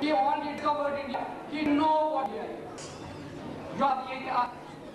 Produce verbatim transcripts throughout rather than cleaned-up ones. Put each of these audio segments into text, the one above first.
He only discovered India. He know what India is. یۄس ییٚتہِ اکھ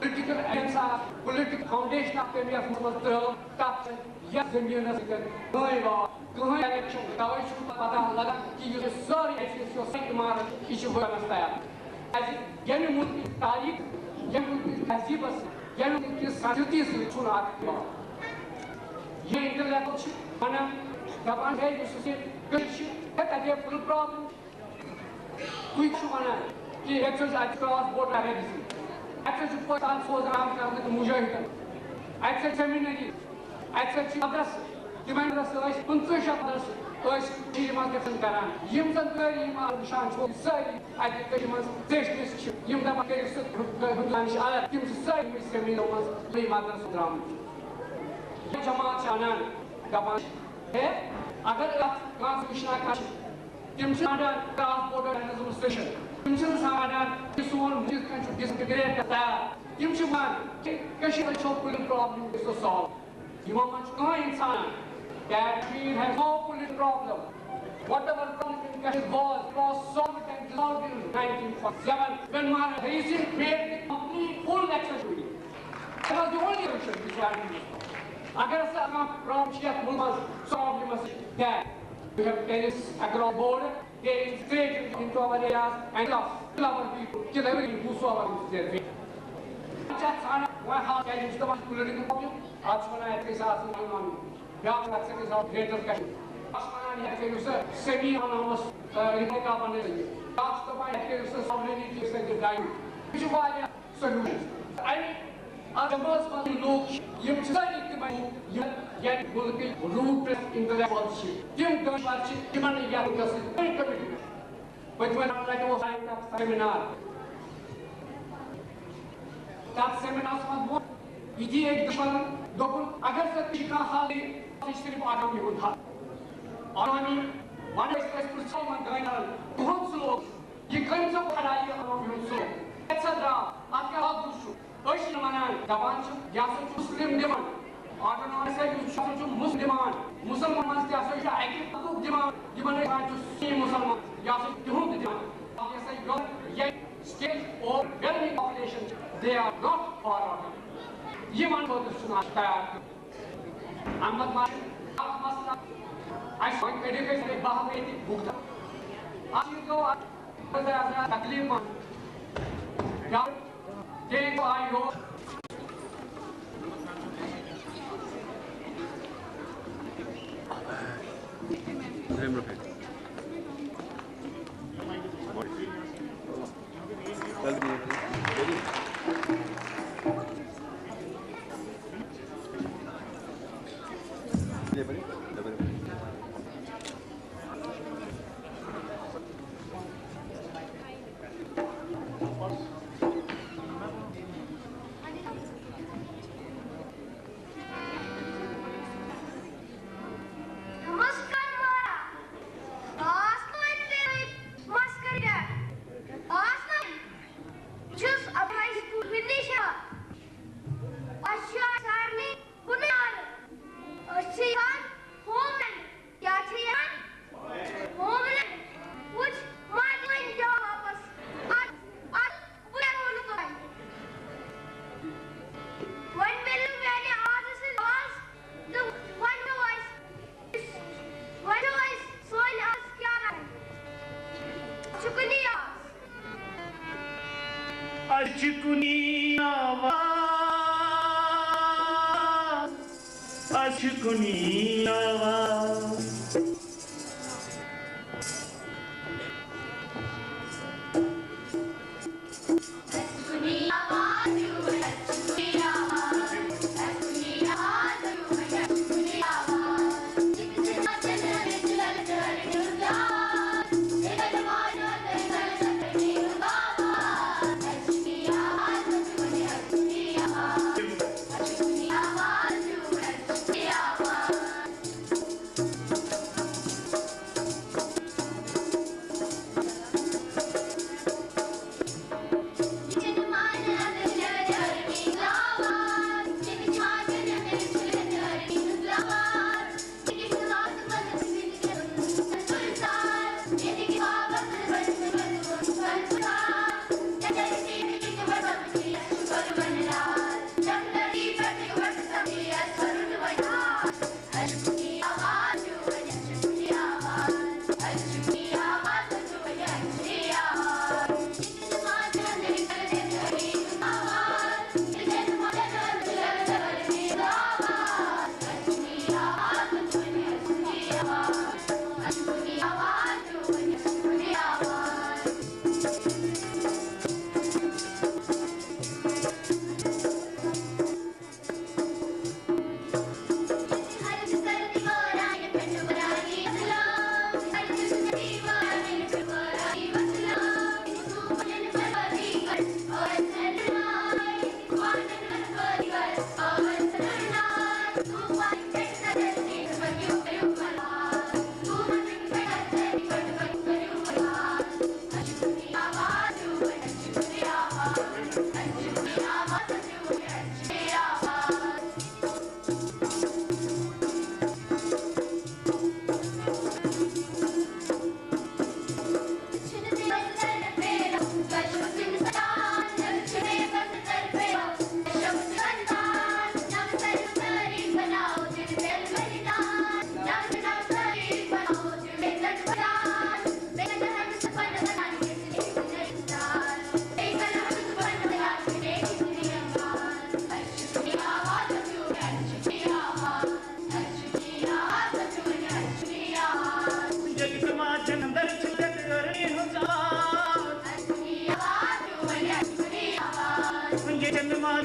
political alliance اکھ، political foundation اکھ تٔمۍ یَتھ منٛز ترٲو، تَتھ چھِ یَتھ زٔمیٖنَس سۭتۍ کٕہٕنۍ واو، کٕہٕنۍ connection۔ تَوَے چھُنہٕ پَتہ لَگان کہِ یُس یہِ سٲرٕے اَسہِ یُس یہِ عمارت چھِ، یہِ چھِ وٕنکیٚنَس تیار۔ کیٛازِ ییٚمہِ مُلکٕچ تاریٖخ، ییٚمہِ مُلکٕچ تہذیٖبَس، ییٚمہِ مُلکٕچ سنسکرتی سۭتۍ چھُنہٕ اَتھ یِوان۔ یہِ intellectual چھِ وَنان، دَپان ہے، یُس یہِ کٔشیٖر چھِ، ہے، تَتہِ ہے full problem۔ تُہۍ چھِو وَنان کہِ ییٚتہِ چھِ أسۍ اَتہِ cross border terrorism، اَتہِ چھِ پٲکِستان سوزان آمٕتۍ کرنہٕ تہٕ مُجٲہِدَن، اَتہِ چھِ seminary، اَتہِ چھِ مدرسہٕ، تِمَن مدرسہٕ ٲسۍ پٕنٛژٕہ شَتھ مدرسہٕ ٲسۍ کٔشیٖرِ منٛز گژھان کران۔ یِم زَن تعلیٖم آز وٕچھان چھِو، یِم سٲری اَتہِ کٔشیٖرِ منٛز زیچھنہِ چھِ، یِم دَپان کٔرِو سُہ ہُہ-، ہُہ-، ہُہ-، ہُہ-، ہُہ-، اَلگ، تِم چھِ سٲری أمِس زٔمیٖنو منٛز بیٚیہِ مدرسہٕ درٛامٕتۍ۔ یہِ جماعت چھِ اَنان، دَپان، ہے، اگر اَتھ constitution اَکھ چھِ، تِم چھِ ونان cross border terrorism solution۔ تِم چھِنہٕ سمجھان کہِ سون مُلک کِتھ کٔنۍ چھُ disintegrate گژھان۔ تِم چھِ ونان کہِ کٔشیٖرِ چھو political problem، یہِ گژھِ solve۔ یِمو منٛز چھُ کانٛہہ اِنسان that Kashmir has no political problem۔ Whatever problem in Kashmir was, it was solved and resolved in nineteen forty-seven when Maharana Hari Singh made the complete full accession to it۔ That was the only solution which had been used۔ اگر ہسا کانٛہہ problem چھِ یَتھ مُلکَس منٛز، سُہ problem is that you have terrorists across border۔ They infiltrate into our areas and kill us, kill our people, kill everything whosoever is there۔ اچھا، ژھانڈ وۄنۍ حال کیٛازِ چھِ دَپان political problem؟ اَتھ چھِ وَنان یَتھ گژھِ آسُن اِمام۔ بیٛاکھ چھِ اَتھ سۭتۍ آسان greater کشمیر۔ اَتھ چھِ وَنان یَتھ کٔرِو سا سمیٖع ناوَس، آ، رِپبلِکا بَنٲیِتھ۔ بیٛاکھ چھِ دَپان یَتھ کٔرِو سا sovereignty سۭتۍ ڈایِو۔ یہِ چھِ واریاہ solutions۔ اَمہِ اَتھ جمٲژ منٛز یِم لوٗکھ چھِ، یِم چھِ سٲری تِمَے لوٗکھ، یِم ییٚمہِ مُلکٕکۍ rootless intellectuals چھِ، تِم دٲنِشوَر چھِ، یِمَن نہٕ یَتھ مُلکَس سۭتۍ کٕہٕنۍ commitment۔ پٔتمہِ لَٹہِ اوس اَتہِ اَکھ seminar۔ تَتھ seminarس منٛز ووٚن یِتھی أکۍ دُشمَنَن، دوٚپُن، اگر ژےٚ تہِ کانٛہہ حل یی، سُہ چھِ صرف autonomy ہُنٛد حل۔ Autonomy وَنو أسۍ، أسۍ پرٛژھو یِمَن دٲنِشوَرَن، تُہُنٛد slogan، یہِ کٔمۍ ژےٚ کھڑا یہِ autonomy ہُنٛد slogan؟ اَتہِ سا درٛاو، اَتھ کیٛاہ حق چھُ؟ أسۍ چھِ وَنان، دَپان چھِ، یہِ ہسا چھُ مُسلِم demand۔ Autonomy ہسا یُس چھُ، سُہ چھُ مُسلِم demand۔ مُسلمان منٛز تہِ ہسا چھُ اَکہِ حقوٗق demand، یِمن أسۍ وَنان چھِ سُنی مُسلمان، یہِ ہسا چھُ تِہُنٛد demand۔ یہِ ہسا یۄس یہِ state overwhelming population چھِ، they are not for autonomy۔ یِمن خٲطرٕ چھُنہٕ اَسہِ تیار۔ احمد ماشی، اکھ مسئلہ، اَسہِ وۄنۍ کٔرِو أسۍ بیٚیہِ باہ ؤری تہِ بُک تھاوو۔ اَتھ یہِ گوٚو اَتھ منٛز آسان تکلیٖف پَہَن۔ کیٛاہ؟ تیٚلہِ گوٚو آیہِ یور۔ نمسکار مہاراج۔ آس نہٕ وۄنۍ تیرٕے مَس کَرِ پٮ۪ٹھ۔ آس نہٕ وۄنۍ۔ بہٕ چھُس اَبہٕ ہاے سکوٗل وِنیشا۔ اَسہِ چھُ آز سارنٕے کُنُے نعرٕ۔ أسۍ چھِ یَژھان ہوم لینڈ۔ کیٛاہ چھِ یَژھان؟ Home land. وٕچھ، ماجہِ وۄنۍ جواب واپس۔ اَدٕ، اَدٕ بہٕ کیٛاہ وَنہٕ تۄہہِ؟ وۄنۍ مِلیو میٛانہِ آوازِ سۭتۍ آواز تہٕ وۄنۍ گوٚو اَسہِ وۄنۍ چھُ اَسہِ سٲنۍ آز کیٛاہ رَنگ؟ چھُ کُنی آواز۔ اَسہِ چھِ کُنی آواز، اَسہِ چھِ کُنی آواز۔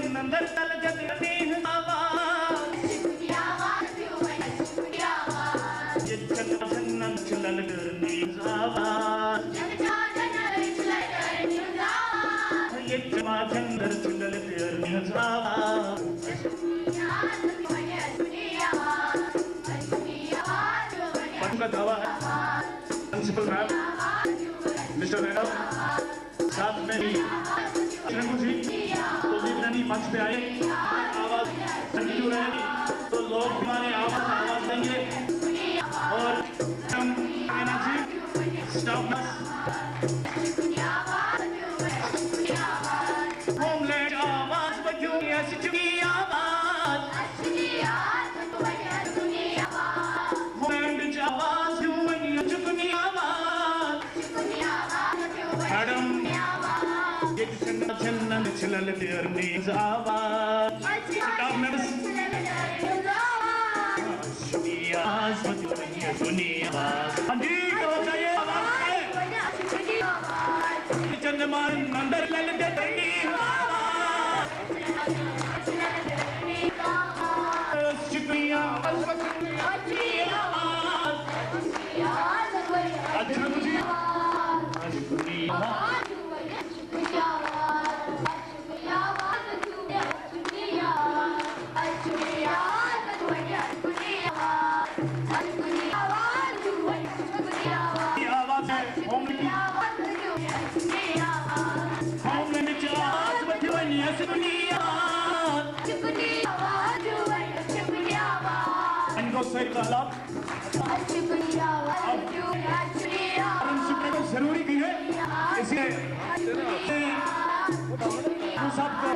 نندر تل جد نی آواز۔ ییٚتہِ چھَنہٕ جنت چھِ للہٕ ڈٲرنی ہٕنٛز آواز۔ ییٚتہِ چھِ ما جنت چھِ للہٕ ڈٲرنی ہٕنٛز آواز۔ پنُن دعویٰ ہے، پرنسپل میم، مسٹر رینڈم، ساتھ میں ہی شرنگو جی، کلدیپ رانی منچ پہ آئے، آواز سنگی جو رہے گی، تو لوگ بھی ہمارے آواز آواز دیں گے۔ اور ہم مینا جی، اسٹاف نرس، ہوم لینڈ آواز بجو، ایس چکی آواز۔ ہوم لینڈ آواز، یوٗنی چُکنی آواز۔ میڈم، ییٚتہِ چھَنہٕ، چھَنہٕ، چھِ للہٕ ڈٲرنی ہٕنٛز آواز۔ Staff nurse. سُنی آواز، سُنی آواز۔ ہاں جی، کہاں جائیے آواز ہے؟ چندمان اندر للہٕ ڈٲرنی ہٕنٛز آواز۔ شُکریہ۔ اچھا، شُکریہ۔ آواز ہے، ہوم کی۔ ہوم کی آواز بچی ہوئی نہیں ہے، سنی آواز۔ وۄنۍ گوٚو سٲری بہلاب۔ پرنسپل کو ضروری بھی ہے، اس لیے ہم سب کو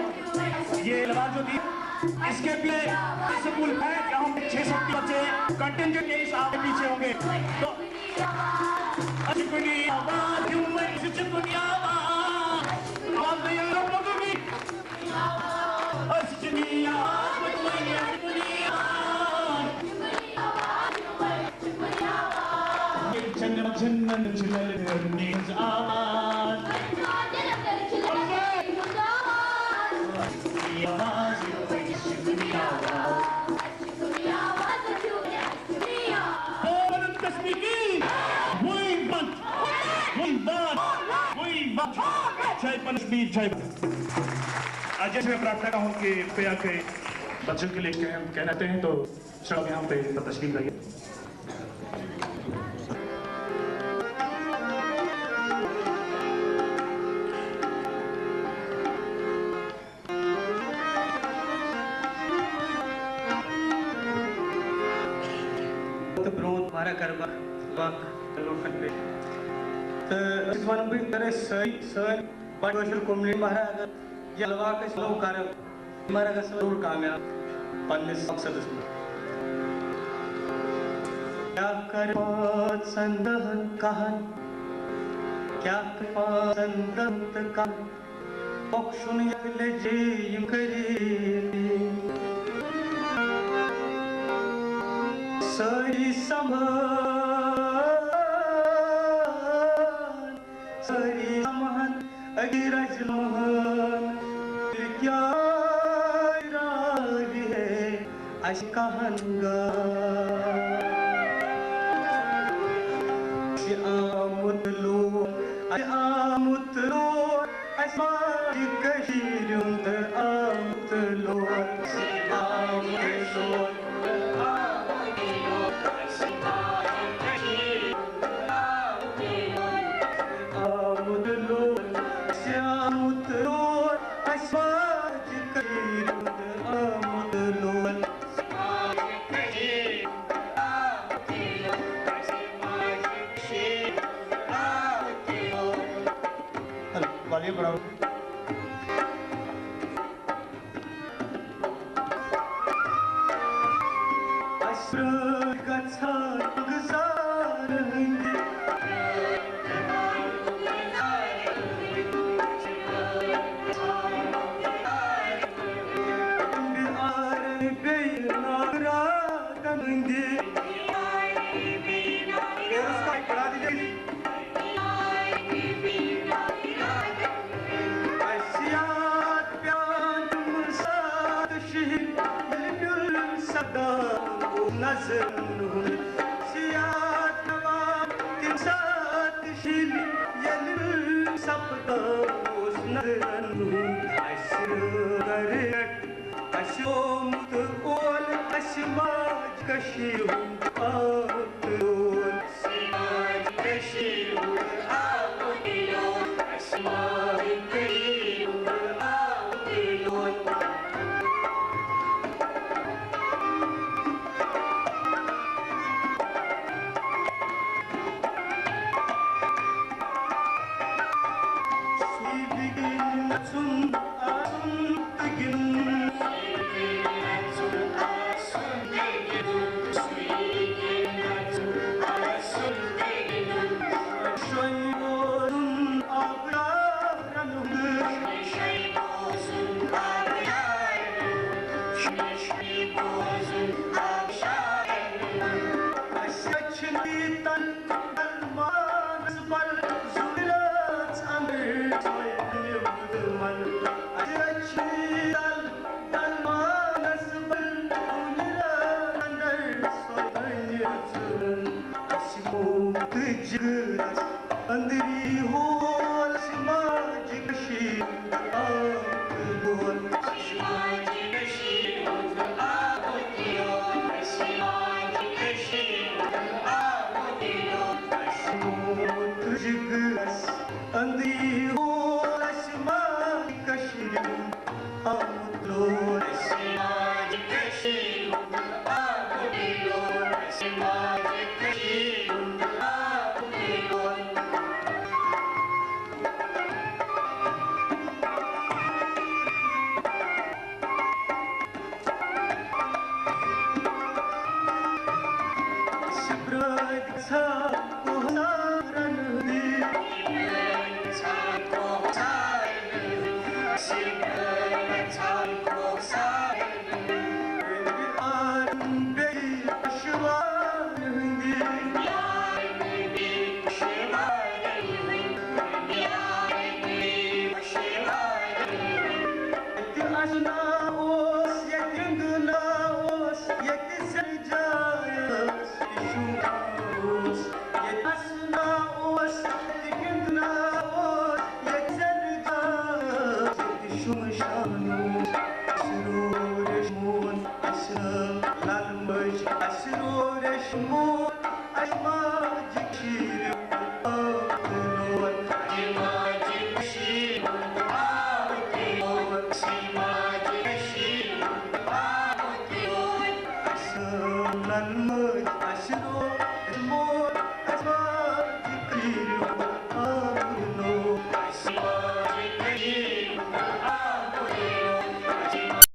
یہ الوار جو دی، اس کے پیچھے اسکول ہے، جہاں پہ چھ سو بچے کنٹینیو کے اس آپ کے پیچھے ہوں گے۔ تو اچھا، کوئی آواز کیوں ہے؟ اچھا، کوئی آواز؟ آواز نہیں آ رہا، لوگوں کی۔ जय पन कश्मीर, जय पन। आज जैसे मैं प्रार्थना का हूँ कि पे आके बच्चों के लिए कह-, कहना चाहते हैं, तो सब यहाँ पे तशरीफ लाइए। تہٕ برونٛٹھ واریاہ کَرٕ بہٕ وَق لوٗکَن پٮ۪ٹھ۔ تہٕ أسۍ وَنہٕ بہٕ، اگر أسۍ سٲنۍ، سٲنۍ بَڑٕ کٲشِر کوٚمنِٹی مَرٕ ہا، اگر یہِ الواق أسۍ لو کَرو، مَرٕ ہا گژھو ضروٗر کامیاب پنٛنِس مقصدَس منٛز۔ کیٛاہ کَرِ پانٛژَن دَہَن کَہَن، کیٛاہ کَرِ پانٛژَن دَہَن تہٕ کَہَن، پوٚک چھُنہٕ یَتھ لَجہِ یِم کٔرِتھ۔ سٲری سَمان، سٲری سَمان، أکِس رَزِ لَمحَن، تیٚلہِ کیٛاہ راوِ ہے اَسہِ کَہَن گام۔ اَسہِ آمُت لوٗر، اَسہِ آمُت لوٗر، اَسہِ ماجہِ کٔشیٖرِ ہُنٛد آمُت لوٗر۔ اَسہِ آمُت لوٗر، آمُت لوٗر، اَسہِ آمُت لوٗر، اَسہِ ماجہِ کٔشیٖرِ ہُنٛد آمُت لوٗر۔ Volume بڑھاؤ۔ اَسہِ برٛونٛہہ گژھان گُزارٕ ہٕنٛدِ۔ بیٚیہِ آرٕ بیٚیہِ ناگراتن ہٕنٛدِ۔ ہُنٛد سیاد نواب تَمہِ ساتہٕ شیٚلہِ ییٚلہِ سپدان اوس نظرن ہُنٛد اَسہِ رٲتھ۔ اَسہِ آمُت اولہٕ اَسہِ ماجہِ کٔشیٖرِ ہُنٛد آب تہٕ لون۔ اَسہِ ماجہِ کٔشیٖرِ ہُنٛد آب تہٕ لون۔ اَسہِ ماجہِ کٔشیٖرِ ہُنٛد آب تہٕ لون۔ سُے بِگِن نَژُن آسُن تہٕ گِنٛدُن۔ شۄنٛگہِ روزُن آبدارَن ہُنٛد۔ اَسہِ چھِنہٕ ییٖتٮ۪ن مانَس بَل زُو رٲژ اَنٛدر سۄے نِمُت من۔ اَسہِ چھِ ییٖتٮ۪ن مانَس بَل زُو رٲژ اَنٛدر سۄے نِمُت من۔ اَسہِ موٗد جِگرَس أنٛدری ہول، اَسہِ ماجہِ کٔشیٖرِ ہُنٛد آب تہٕ لون۔ اَسہِ ماجہِ کٔشیٖرِ ہُنٛد آب تہٕ لون۔ اَسہِ ماجہِ کٔشیٖرِ ہُنٛد آب تہٕ لون۔ اَسہِ موٗد جِگرَس أنٛدری ہول، اَسہِ ماجہِ کٔشیٖرِ ہُنٛد آب تہٕ لون۔ اَسہِ ماجہِ کٔشیٖرِ ہُنٛد آب تہٕ لون۔ اَسہِ ماجہِ کٔشیٖرِ ہُنٛد آب تہٕ لون۔ ییٚتہِ اَسُنا اوس، ییٚتہِ گِنٛدنا اوس، ییٚتہِ زِنٛدٕ جاے ٲس، ییٚتہِ شوٗبان اوس۔ ییٚتہِ اَسُنا اوس، ییٚتہِ گِنٛدنا اوس، ییٚتہِ زِنٛدٕ جاے ٲس، ییٚتہِ شوٗبان اوس۔ اَسہِ روو ریشمون، اَسہِ لَل مٲج، اَسہِ روو ریشمون۔